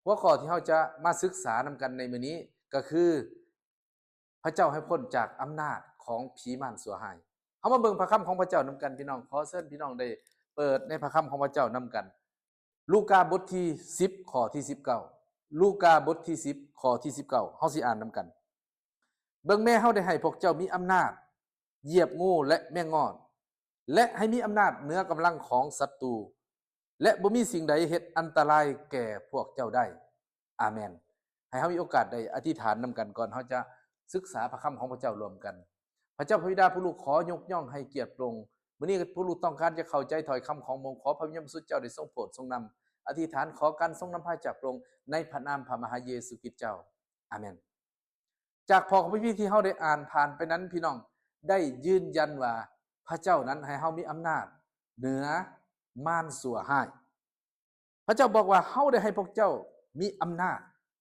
ຫົວຂໍ້ທີ່ເຮົາຈະມາສຶກສານຳກັນໃນມື້ນີ້ກໍຄື ພະເຈົ້າໃຫ້ພົ້ນຈາກອຳນາດຂອງຜີມານຊົ່ວຮ້າຍ. ເຮົາມາເບິ່ງພະຄຳຂອງພະເຈົ້ານຳກັນ, ພີ່ນ້ອງ, ຂໍເຊີນພີ່ນ້ອງໄດ້ເປີດໃນພະຄຳຂອງພະເຈົ້ານຳກັນ. ລູກາບົດທີສິບ ຂໍ້ທີສິບເກົ້າ. ລູກາບົດທີສິບ ຂໍ້ທີສິບເກົ້າ ເຮົາຊິອ່ານນຳກັນ. ເບິ່ງແມ້ ເຮົາໄດ້ໃຫ້ພວກເຈົ້າມີອຳນາດຢຽບງູ ແລະ ແມງງອດ ແລະ ໃຫ້ມີອຳນາດເໜືອກຳລັງຂອງສັດຕູ ແລະ ບໍ່ມີສິ່ງໃດເຮັດອັນຕະລາຍແກ່ພວກເຈົ້າໄດ້. ອາເມນ. ໃຫ້ເຮົາມີໂອກາດໄດ້ອະທິຖານນຳກັນ ກ່ອນເຮົາຈະສຶກສາພະຄຳຂອງພະເຈົ້າຮ່ວມກັນ. ພະເຈົ້າພະບິດາ, ພວກລູກຂໍຍົກຍ້ອງໃຫ້ກຽດພະອົງ. ມື້ນີ້ພວກລູກຕ້ອງການຈະເຂົ້າໃຈຖ້ອຍຄຳຂອງພະອົງ. ຂໍພະວິນຍານບໍລິສຸດເຈົ້າໄດ້ຊົງໂປດຊົງນຳ. ອະທິຖານຂໍການຊົງນຳພາຈາກພະອົງ ໃນພະນາມພະມະຫາເຢຊູຄຣິດເຈົ້າ. ອາເມນ. ຈາກຂໍ້ພະຄຳພີທີ່ເຮົາໄດ້ອ່ານຜ່ານໄປນັ້ນ, ພີ່ນ້ອງ, ໄດ້ຢືນຢັນວ່າພະເຈົ້ານັ້ນໃຫ້ເຮົາມີອຳນາດເໜືອມານຊົ່ວຮ້າຍ. ພະເຈົ້າບອກວ່າ ເຮົາໄດ້ໃຫ້ພວກເຈົ້າມີອຳນາດ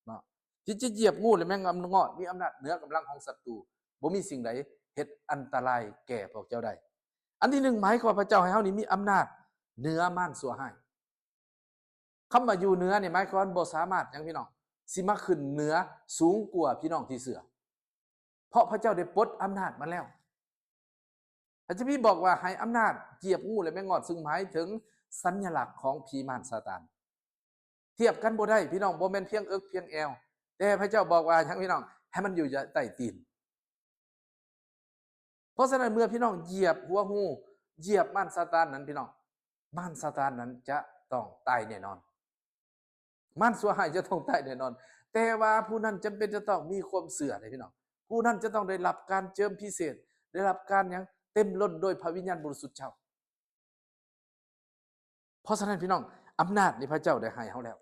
ເນາະ ທີ່ຈະຢຽບງູ ແລະ ແມງງອດ, ມີອຳນາດເໜືອກຳລັງຂອງສັດຕູ, ບໍ່ມີສິ່ງໃດເຮັດອັນຕະລາຍແກ່ພວກເຈົ້າໄດ້. ອັນທີໜຶ່ງ ໝາຍຄວາມວ່າພະເຈົ້າໃຫ້ເຮົານີ້ມີອຳນາດເໜືອມານຊົ່ວຮ້າຍ. ຄຳວ່າຢູ່ເໜືອນີ້ໝາຍຄວາມວ່າບໍ່ສາມາດຫຍັງ ພີ່ນ້ອງ ຊິມາຂຶ້ນເໜືອສູງກວ່າພີ່ນ້ອງທີ່ເຊື່ອ ເພາະພະເຈົ້າໄດ້ປົດອຳນາດມັນແລ້ວ. ພະເຈົ້າມີບອກວ່າໃຫ້ອຳນາດຢຽບງູ ແລະ ແມງງອດ ຊຶ່ງໝາຍເຖິງສັນຍະລັກຂອງຜີມານຊາຕານ. ທຽບກັນບໍ່ໄດ້ ພີ່ນ້ອງ, ບໍ່ແມ່ນພຽງເອິກພຽງແອວ, ແຕ່ພະເຈົ້າບອກວ່າຫຍັງ ພີ່ນ້ອງ? ໃຫ້ມັນຢູ່ໃຕ້ຕີນ. ເພາະສະນັ້ນ ເມື່ອພີ່ນ້ອງຢຽບຫົວງູ, ຢຽບມານຊາຕານນັ້ນ ພີ່ນ້ອງ, ມານຊາຕານນັ້ນຈະຕ້ອງຕາຍແນ່ນອນ. ມານຊົ່ວຮ້າຍຈະຕ້ອງຕາຍແນ່ນອນ, ແຕ່ວ່າຜູ້ນັ້ນຈຳເປັນຈະຕ້ອງມີຄວາມເຊື່ອເດ້ ພີ່ນ້ອງ. ຜູ້ນັ້ນຈະຕ້ອງໄດ້ຮັບການເຈິມພິເສດ, ໄດ້ຮັບການຫຍັງ? ເຕັມລົ້ນໂດຍພະວິນຍານບໍລິສຸດເຈົ້າ. ເພາະສະນັ້ນ ພີ່ນ້ອງ, ອຳນາດນີ້ພະເຈົ້າໄດ້ໃຫ້ເຮົາແລ້ວ.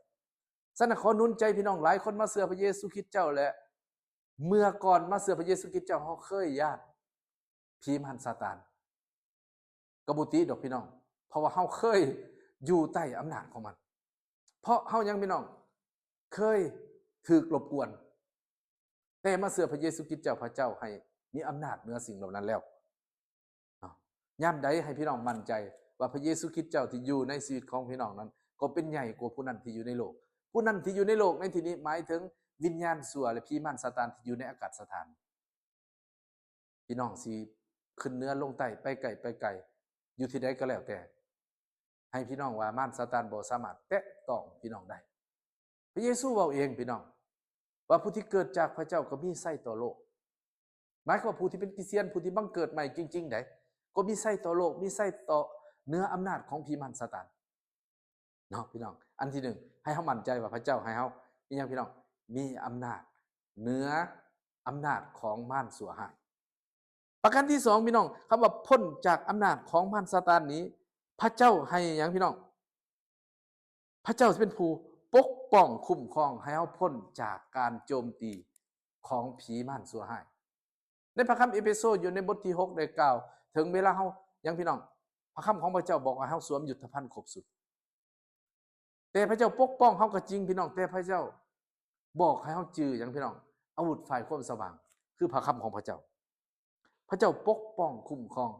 ສະນັ້ນ ຂໍໜູນໃຈພີ່ນ້ອງ, ຫຼາຍຄົນມາເຊື່ອພະເຢຊູຄຣິດເຈົ້າ ແລະ ເມື່ອກ່ອນມາເຊື່ອພະເຢຊູຄຣິດເຈົ້າ ເຮົາເຄີຍຢ້ານຜີມານຊາຕານ. ກໍບໍ່ຕິດອກ ພີ່ນ້ອງ, ເພາະວ່າເຮົາເຄີຍຢູ່ໃຕ້ອຳນາດຂອງມັນ. ເພາະເຮົາຫຍັງ ພີ່ນ້ອງ? ເຄີຍຖືກລົບກວນ. ແຕ່ມາເຊື່ອພະເຢຊູຄຣິດເຈົ້າ, ພະເຈົ້າໃຫ້ມີອຳນາດເໜືອສິ່ງເຫຼົ່ານັ້ນແລ້ວເນາະ. ຍາມໃດໃຫ້ພີ່ນ້ອງໝັ້ນໃຈວ່າພະເຢຊູຄຣິດເຈົ້າທີ່ຢູ່ໃນຊີວິດຂອງພີ່ນ້ອງນັ້ນ ກໍເປັນໃຫຍ່ກວ່າຜູ້ນັ້ນທີ່ຢູ່ໃນໂລກ. ຜູ້ນັ້ນທີ່ຢູ່ໃນໂລກໃນທີ່ນີ້ໝາຍເຖິງວິນຍານຊົ່ວ ແລະ ຜີມານຊາຕານທີ່ຢູ່ໃນອາກາດສະຖານ. ພີ່ນ້ອງຊິຂຶ້ນເໜືອລົງໃຕ້, ໄປໃກ້ໄປໄກ, ຢູ່ທີ່ໃດກໍແລ້ວແຕ່, ໃຫ້ພີ່ນ້ອງວ່າມານຊາຕານບໍ່ສາມາດແຕະຕ້ອງພີ່ນ້ອງໄດ້. ພະເຢຊູເວົ້າເອງ ພີ່ນ້ອງ, ວ່າຜູ້ທີ່ເກີດຈາກພະເຈົ້າກໍມີໄຊຕໍ່ໂລກ. ໝາຍຄວາມວ່າຜູ້ທີ່ເປັນຄຣິສຕຽນ, ຜູ້ທີ່ບັງເກີດໃໝ່ຈິງໆໃດ, ກໍມີໄຊຕໍ່ໂລກ, ມີໄຊຕໍ່ເໜືອອຳນາດຂອງຜີມານຊາຕານ. ເນາະ ພີ່ນ້ອງ. ອັນທີໜຶ່ງ ໃຫ້ເຮົາໝັ້ນໃຈວ່າພະເຈົ້າໃຫ້ເຮົາມີຫຍັງ ພີ່ນ້ອງ? ມີອຳນາດເໜືອອຳນາດຂອງມານຊົ່ວຮ້າຍ. ປະການທີສອງ ພີ່ນ້ອງ, ຄຳວ່າພົ້ນຈາກອຳນາດຂອງມານຊາຕານນີ້, ພະເຈົ້າໃຫ້ຫຍັງ ພີ່ນ້ອງ? ພະເຈົ້າຊິເປັນຜູ້ປົກປ້ອງຄຸ້ມຄອງໃຫ້ເຮົາພົ້ນຈາກການໂຈມຕີຂອງຜີມານຊົ່ວຮ້າຍ. ໃນພະຄຳເອເຟໂຊຢູ່ໃນບົດທີຫົກໄດ້ກ່າວເຖິງເວລາເຮົາຫຍັງ ພີ່ນ້ອງ? ພະຄຳຂອງພະເຈົ້າບອກວ່າເຮົາສວມຍຸດທະພັນຄົບຊຸດ. ແຕ່ພະເຈົ້າປົກປ້ອງເຮົາກໍຈິງ ພີ່ນ້ອງ, ແຕ່ພະເຈົ້າບອກໃຫ້ເຮົາຈື່ຫຍັງ ພີ່ນ້ອງ? ອາວຸດຝ່າຍຄວາມສະຫວ່າງ ຄືພະຄຳຂອງພະເຈົ້າ. ພະເຈົ້າປົກປ້ອງຄຸ້ມຄອງ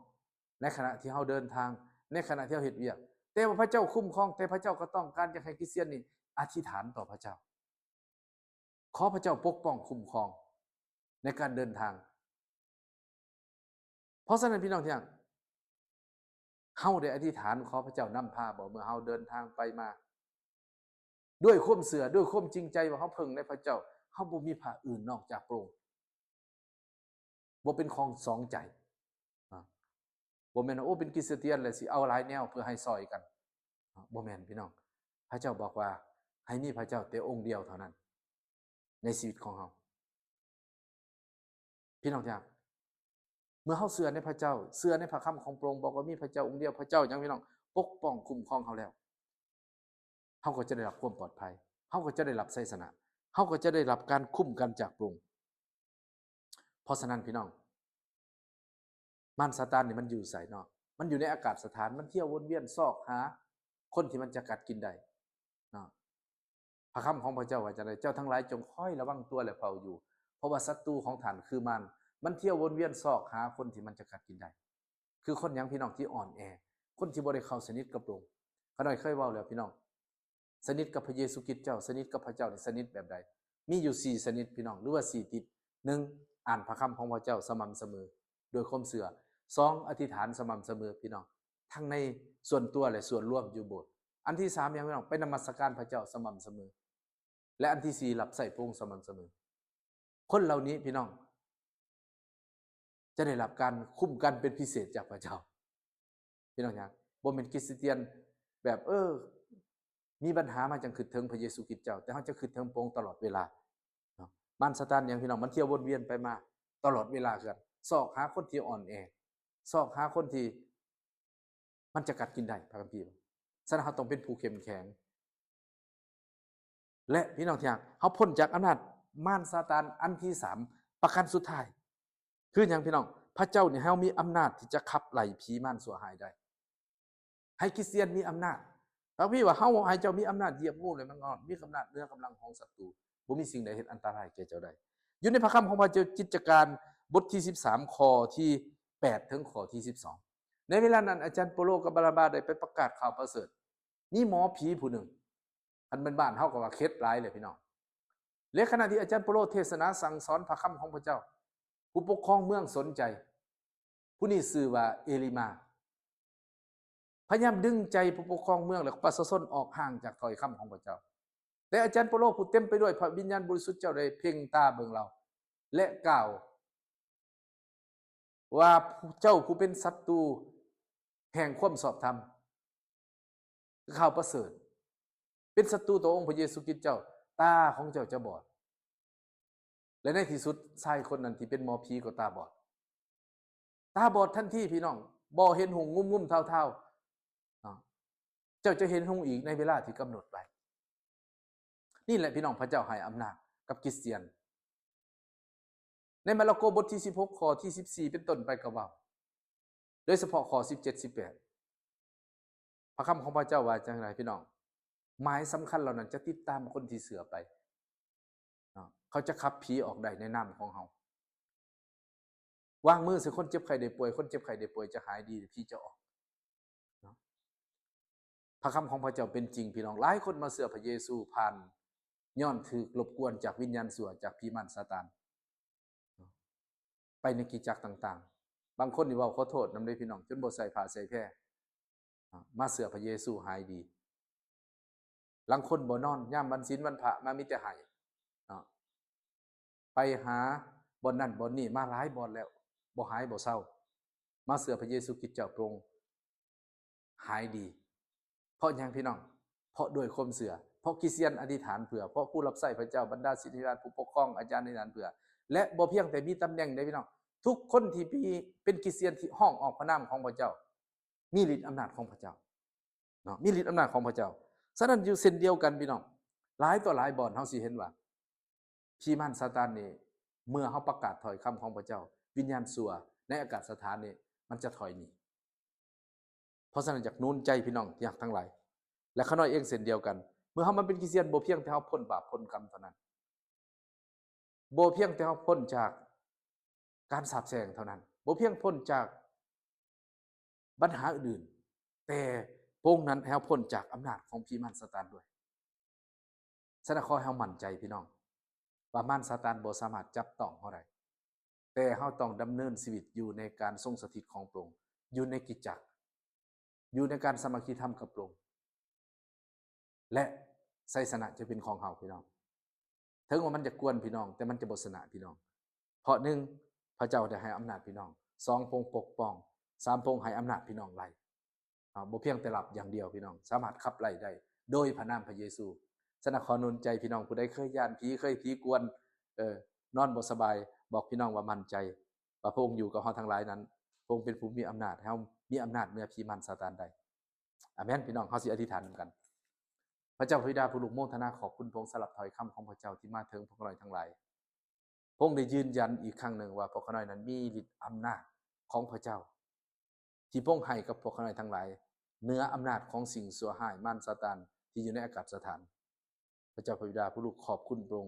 ໃນຂະນະທີ່ເຮົາເດີນທາງ, ໃນຂະນະທີ່ເຮົາເຮັດວຽກ. ແຕ່ວ່າພະເຈົ້າຄຸ້ມຄອງ, ແຕ່ພະເຈົ້າກໍຕ້ອງການຢາກໃຫ້ຄຣິສຕຽນນີ້ອະທິຖານຕໍ່ພະເຈົ້າ. ຂໍພະເຈົ້າປົກປ້ອງຄຸ້ມຄອງໃນການເດີນທາງ. ເພາະສະນັ້ນ ພີ່ນ້ອງທີ່ຮັກ, ເຮົາໄດ້ອະທິຖານຂໍພະເຈົ້ານຳພາບໍ່ ເມື່ອເຮົາເດີນທາງໄປມາ ດ້ວຍຄວາມເຊື່ອ, ດ້ວຍຄວາມຈິງໃຈວ່າເຮົາເພິ່ງໃນພະເຈົ້າ, ເຮົາບໍ່ມີພະອື່ນນອກຈາກພະອົງ. ບໍ່ເປັນຂອງສອງໃຈ. ອາ ບໍ່ແມ່ນວ່າ ໂອ້ ເປັນຄຣິສຕຽນແລ້ວຊິເອົາຫຼາຍແນວເພື່ອໃຫ້ຊ່ອຍກັນ. ອາ ບໍ່ແມ່ນ ພີ່ນ້ອງ. ພະເຈົ້າບອກວ່າ ໃຫ້ມີພະເຈົ້າແຕ່ອົງດຽວເທົ່ານັ້ນໃນຊີວິດຂອງເຮົາ. ພີ່ນ້ອງທີ່ຮັກ, ເມື່ອເຮົາເຊື່ອໃນພະເຈົ້າ, ເຊື່ອໃນພະຄຳຂອງພະອົງ, ບອກວ່າມີພະເຈົ້າອົງດຽວ, ພະເຈົ້າຫຍັງ ພີ່ນ້ອງ? ປົກປ້ອງຄຸ້ມຄອງເຮົາແລ້ວ. ເຮົາກໍຈະໄດ້ຮັບຄວາມປອດໄພ, ເຮົາກໍຈະໄດ້ຮັບໄຊຊະນະ, ເຮົາກໍຈະໄດ້ຮັບການຄຸ້ມກັນຈາກພະອົງ. ເພາະສະນັ້ນ ພີ່ນ້ອງ, ມານຊາຕານນີ້ມັນຢູ່ໃສເນາະ? ມັນຢູ່ໃນອາກາດສະຖານ, ມັນທ່ຽວວົນວຽນຊອກຫາຄົນທີ່ມັນຈະກັດກິນໄດ້ເນາະ. ພະຄຳຂອງພະເຈົ້າວ່າຈັ່ງໃດ? ເຈົ້າທັງຫຼາຍຈົ່ງຄອຍລະວັງຕົວ ແລະ ເຝົ້າຢູ່, ເພາະວ່າສັດຕູຂອງທ່ານຄືມານ, ມັນທ່ຽວວົນວຽນຊອກຫາຄົນທີ່ມັນຈະກັດກິນໄດ້. ຄືຄົນຫຍັງ ພີ່ນ້ອງ? ທີ່ອ່ອນແອ, ຄົນທີ່ບໍ່ໄດ້ເຂົ້າສະໜິດກັບພະອົງ. ຂ້ານ້ອຍເຄີຍເວົ້າແລ້ວ ພີ່ນ້ອງ, ສະໜິດກັບພະເຢຊູຄຣິດເຈົ້າ, ສະໜິດກັບພະເຈົ້ານີ້ສະໜິດແບບໃດ? ມີຢູ່ສີ່ຊະນິດພີ່ນ້ອງ ຫຼືວ່າສີ່ທິດ. ໜຶ່ງ ອ່ານພະຄຳຂອງພະເຈົ້າສະໝ່ຳສະເໝີດ້ວຍຄວາມເຊື່ອ. ສອງ ອະທິຖານສະໝ່ຳສະເໝີພີ່ນ້ອງ ທັງໃນສ່ວນຕົວ ແລະ ສ່ວນລວມຢູ່ໂບດ. ອັນທີສາມຫຍັງພີ່ນ້ອງ? ໄປນະມັດສະການພະເຈົ້າສະໝ່ຳສະເໝີ. ແລະ ອັນທີສີ່ ຮັບໃຊ້ພະອົງສະໝ່ຳສະເໝີ. ຄົນເຫຼົ່ານີ້ພີ່ນ້ອງ ຈະໄດ້ຮັບການຄຸ້ມກັນເປັນພິເສດຈາກພະເຈົ້າ. ພີ່ນ້ອງທີ່ຮັກ, ບໍ່ແມ່ນຄຣິສຕຽນແບບ ເອີ ມີບັນຫາມາຈັ່ງຄິດເຖິງພະເຢຊູຄຣິດເຈົ້າ, ແຕ່ເຮົາຈະຄິດເຖິງພະອົງຕະຫຼອດເວລາເນາະ. ມານຊາຕານຫຍັງພີ່ນ້ອງ? ມັນທ່ຽວວົນວຽນໄປມາຕະຫຼອດເວລາຄືກັນ, ຊອກຫາຄົນທີ່ອ່ອນແອ, ຊອກຫາຄົນທີ່ມັນຈະກັດກິນໄດ້, ພະຄຳພີວ່າ. ສະນັ້ນ ເຮົາຕ້ອງເປັນຜູ້ເຂັ້ມແຂງ. ແລະ ພີ່ນ້ອງທີ່ຮັກ, ເຮົາພົ້ນຈາກອຳນາດມານຊາຕານອັນທີສາມ ປະການສຸດທ້າຍ. ຄືຫຍັງພີ່ນ້ອງ? ພະເຈົ້ານີ້ໃຫ້ເຮົາມີອຳນາດທີ່ຈະຂັບໄລ່ຜີມານຊົ່ວຮ້າຍໄດ້. ໃຫ້ຄຣິສຕຽນມີອຳນາດ. ພະຄຳພີວ່າ ເຮົາໃຫ້ເຈົ້າມີອຳນາດຢຽບງູ ແລະ ແມງງອດ, ມີອຳນາດເໜືອກຳລັງຂອງສັດຕູ, ບໍ່ມີສິ່ງໃດເຮັດອັນຕະລາຍແກ່ເຈົ້າໄດ້. ຢູ່ໃນພະຄຳຂອງພະເຈົ້າ ກິດຈະການບົດທີສິບສາມ ຂໍ້ທີແປດເຖິງຂໍ້ທີສິບສອງ. ໃນເວລານັ້ນ ອາຈານເປົາໂລກັບບານາບາໄດ້ໄປປະກາດຂ່າວປະເສີດ. ມີໝໍຜີຜູ້ໜຶ່ງ, ຄັນແມ່ນບ້ານເຮົາກໍວ່າເຂັດຫຼາຍແຫຼະພີ່ນ້ອງ. ແລະ ຂະນະທີ່ອາຈານເປົາໂລເທດສະໜາສັ່ງສອນພະຄຳຂອງພະເຈົ້າ, ຜູ້ປົກຄອງເມືອງສົນໃຈ. ຜູ້ນີ້ຊື່ວ່າເອລີມາ. ພະຍາຍາມດຶງໃຈຜູ້ປົກຄອງເມືອງ ແລະ ປະຊາຊົນອອກຫ່າງຈາກຖ້ອຍຄຳຂອງພະເຈົ້າ. ແຕ່ອາຈານເປົາໂລຜູ້ເຕັມໄປດ້ວຍພະວິນຍານບໍລິສຸດເຈົ້າໄດ້ເພັ່ງຕາເບິ່ງລາວ ແລະ ກ່າວວ່າ ເຈົ້າຜູ້ເປັນສັດຕູແຫ່ງຄວາມຊອບທຳ, ຂ່າວປະເສີດ, ເປັນສັດຕູຕໍ່ອົງພະເຢຊູຄຣິດເຈົ້າ, ຕາຂອງເຈົ້າຈະບອດ. ແລະ ໃນທີ່ສຸດ ຊາຍຄົນນັ້ນທີ່ເປັນໝໍຜີກໍຕາບອດ. ຕາບອດທັນທີພີ່ນ້ອງ, ບໍ່ເຫັນຮຸ່ງ, ງຸ່ມໆເທົາໆ. ເນາະ, ເຈົ້າຈະເຫັນຮຸ່ງອີກໃນເວລາທີ່ກຳນົດໄວ້. ນີ້ແຫຼະພີ່ນ້ອງ, ພະເຈົ້າໃຫ້ອຳນາດກັບຄຣິສຕຽນ. ໃນມາລະໂກບົດທີສິບຫົກ ຂໍ້ທີສິບສີ່ເປັນຕົ້ນໄປກໍເວົ້າ, ໂດຍສະເພາະຂໍ້ສິບເຈັດ ສິບແປດ. ພະຄຳຂອງພະເຈົ້າວ່າຈັ່ງໃດພີ່ນ້ອງ? ໝາຍສຳຄັນເຫຼົ່ານັ້ນຈະຕິດຕາມຄົນທີ່ເຊື່ອໄປເນາະ, ເຂົາຈະຂັບຜີອອກໄດ້ໃນນາມຂອງເຮົາ. ວາງມືໃສ່ຄົນເຈັບໄຂ້ໄດ້ປ່ວຍ, ຄົນເຈັບໄຂ້ໄດ້ປ່ວຍຈະຫາຍດີ, ຜີຈະອອກເນາະ. ພະຄຳຂອງພະເຈົ້າເປັນຈິງພີ່ນ້ອງ, ຫຼາຍຄົນມາເຊື່ອພະເຢຊູຜ່ານ ຍ້ອນຖືກລົບກວນຈາກວິນຍານຊົ່ວ, ຈາກຜີມານຊາຕານ. ໄປໃນກິດຈັກຕ່າງໆ. ບາງຄົນນີ້ເວົ້າຂໍໂທດນຳເດ້ພີ່ນ້ອງ, ຈົນບໍ່ໃສ່ຜ້າໃສ່ແພ, ມາເຊື່ອພະເຢຊູຫາຍດີ. ລາງຄົນບໍ່ນອນ, ຍາມວັນສິນວັນພະມາມີແຕ່ໄຫ້ເນາະ, ໄປຫາບ່ອນນັ້ນບ່ອນນີ້ມາຫຼາຍບ່ອນແລ້ວ, ບໍ່ຫາຍບໍ່ເຊົາ. ມາເຊື່ອພະເຢຊູຄຣິດເຈົ້າ, ພະອົງຫາຍດີ. ເພາະຫຍັງພີ່ນ້ອງ? ເພາະດ້ວຍຄວາມເຊື່ອ, ເພາະຄຣິສຕຽນອະທິຖານເພື່ອ, ເພາະຜູ້ຮັບໃຊ້ພະເຈົ້າ, ບັນດາສິດທິບານ, ຜູ້ປົກຄອງ, ອາຈານອະທິຖານເພື່ອ. ແລະ ບໍ່ພຽງແຕ່ມີຕຳແໜ່ງເດ້ພີ່ນ້ອງ, ທຸກຄົນທີ່ເປັນຄຣິສຕຽນທີ່ຮ້ອງອອກພະນາມຂອງພະເຈົ້າ ມີລິດອຳນາດຂອງພະເຈົ້າເນາະ, ມີລິດອຳນາດຂອງພະເຈົ້າ. ສະນັ້ນ ຢູ່ເຊັ່ນດຽວກັນພີ່ນ້ອງ, ຫຼາຍຕໍ່ຫຼາຍບ່ອນເຮົາຊິເຫັນວ່າ ຜີມານຊາຕານນີ້ ເມື່ອເຮົາປະກາດຖ້ອຍຄຳຂອງພະເຈົ້າ, ວິນຍານຊົ່ວໃນອາກາດສະຖານນີ້ ມັນຈະຖອຍໜີ. ເພາະສະນັ້ນ ຢາກໜູນໃຈພີ່ນ້ອງທີ່ຮັກທັງຫຼາຍ ແລະ ຂ້ານ້ອຍເອງເຊັ່ນດຽວກັນ, ເມື່ອເຮົາມາເປັນຄຣິສຕຽນ, ບໍ່ພຽງແຕ່ເຮົາພົ້ນບາບພົ້ນກຳເທົ່ານັ້ນ, ບໍ່ພຽງແຕ່ເຮົາພົ້ນຈາກການສາບແຊ່ງເທົ່ານັ້ນ, ບໍ່ພຽງພົ້ນຈາກບັນຫາອື່ນໆ, ແຕ່ພະອົງນັ້ນໃຫ້ເຮົາພົ້ນຈາກອຳນາດຂອງຜີມານຊາຕານດ້ວຍ. ສະນັ້ນ ຂໍໃຫ້ເຮົາໝັ້ນໃຈພີ່ນ້ອງ ວ່າມານຊາຕານບໍ່ສາມາດຈັບຕ້ອງເຮົາໄດ້, ແຕ່ເຮົາຕ້ອງດຳເນີນຊີວິດຢູ່ໃນການຊົງສະຖິດຂອງພະອົງ, ຢູ່ໃນກິດຈັກ, ຢູ່ໃນການສາມັກຄີທຳກັບພະອົງ ແລະ ໄຊຊະນະຈະເປັນຂອງເຮົາພີ່ນ້ອງ. ເຖິງວ່າມັນຈະກວນພີ່ນ້ອງ, ແຕ່ມັນຈະບໍ່ຊະນະພີ່ນ້ອງ. ເພາະໜຶ່ງ ພະເຈົ້າໄດ້ໃຫ້ອຳນາດພີ່ນ້ອງ, ສອງ ພະອົງປົກປ້ອງ, ສາມ ພະອົງໃຫ້ອຳນາດພີ່ນ້ອງໄລ່. ເຮົາບໍ່ພຽງແຕ່ຮັບຢ່າງດຽວພີ່ນ້ອງ, ສາມາດຂັບໄລ່ໄດ້ໂດຍພະນາມພະເຢຊູ. ສະນັ້ນ ຂໍໜູນໃຈພີ່ນ້ອງ ຜູ້ໃດເຄີຍຢ້ານຜີ, ເຄີຍຜີກວນ, ເອີ, ນອນບໍ່ສະບາຍ, ບອກພີ່ນ້ອງວ່າໝັ້ນໃຈວ່າພະອົງຢູ່ກັບເຮົາທັງຫຼາຍນັ້ນ, ພະອົງເປັນຜູ້ມີອຳນາດ, ໃຫ້ເຮົາມີອຳນາດເໜືອຜີມານຊາຕານໄດ້. ອາເມນ. ພີ່ນ້ອງ, ເຮົາຊິອະທິຖານນຳກັນ. ພະເຈົ້າພະບິດາ, ພວກລູກໂມທະນາຂອບຄຸນພະອົງສຳລັບຖ້ອຍຄຳຂອງພະເຈົ້າທີ່ມາເຖິງພວກຂ້ານ້ອຍທັງຫຼາຍ. ພະອົງໄດ້ຢືນຢັນອີກຄັ້ງໜຶ່ງວ່າພວກຂ້ານ້ອຍນັ້ນມີລິດອຳນາດຂອງພະເຈົ້າ, ທີ່ພະອົງໃຫ້ກັບພວກຂ້ານ້ອຍທັງຫຼາຍ ເໜືອອຳນາດຂອງສິ່ງຊົ່ວຮ້າຍມານຊາຕານທີ່ຢູ່ໃນອາກາດສະຖານ. ພະເຈົ້າພະບິດາ, ພວກລູກຂອບຄຸນພະອົງ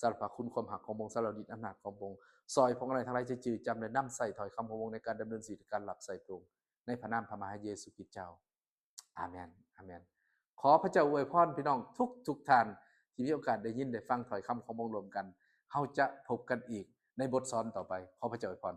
ສຳລັບພະຄຸນຄວາມຮັກຂອງພະອົງ, ສຳລັບລິດອຳນາດຂອງພະອົງ. ຊ່ອຍພວກຂ້ານ້ອຍທັງຫຼາຍຈະຈື່ຈຳ ແລະ ນຳໃຊ້ຖ້ອຍຄຳຂອງພະອົງໃນການດຳເນີນຊີວິດ, ການຮັບໃຊ້ພະອົງ, ໃນພະນາມພະມະຫາເຢຊູຄຣິດເຈົ້າ. ອາເມນ, ອາເມນ. ຂໍພະເຈົ້າອວຍພອນພີ່ນ້ອງທຸກໆທ່ານ ທີ່ມີໂອກາດໄດ້ຍິນໄດ້ຟັງຖ້ອຍຄຳຂອງພວກລວມກັນ. ເຮົາຈະພົບກັນອີກໃນບົດສອນຕໍ່ໄປ. ຂໍພະເຈົ້າອວຍພອນ.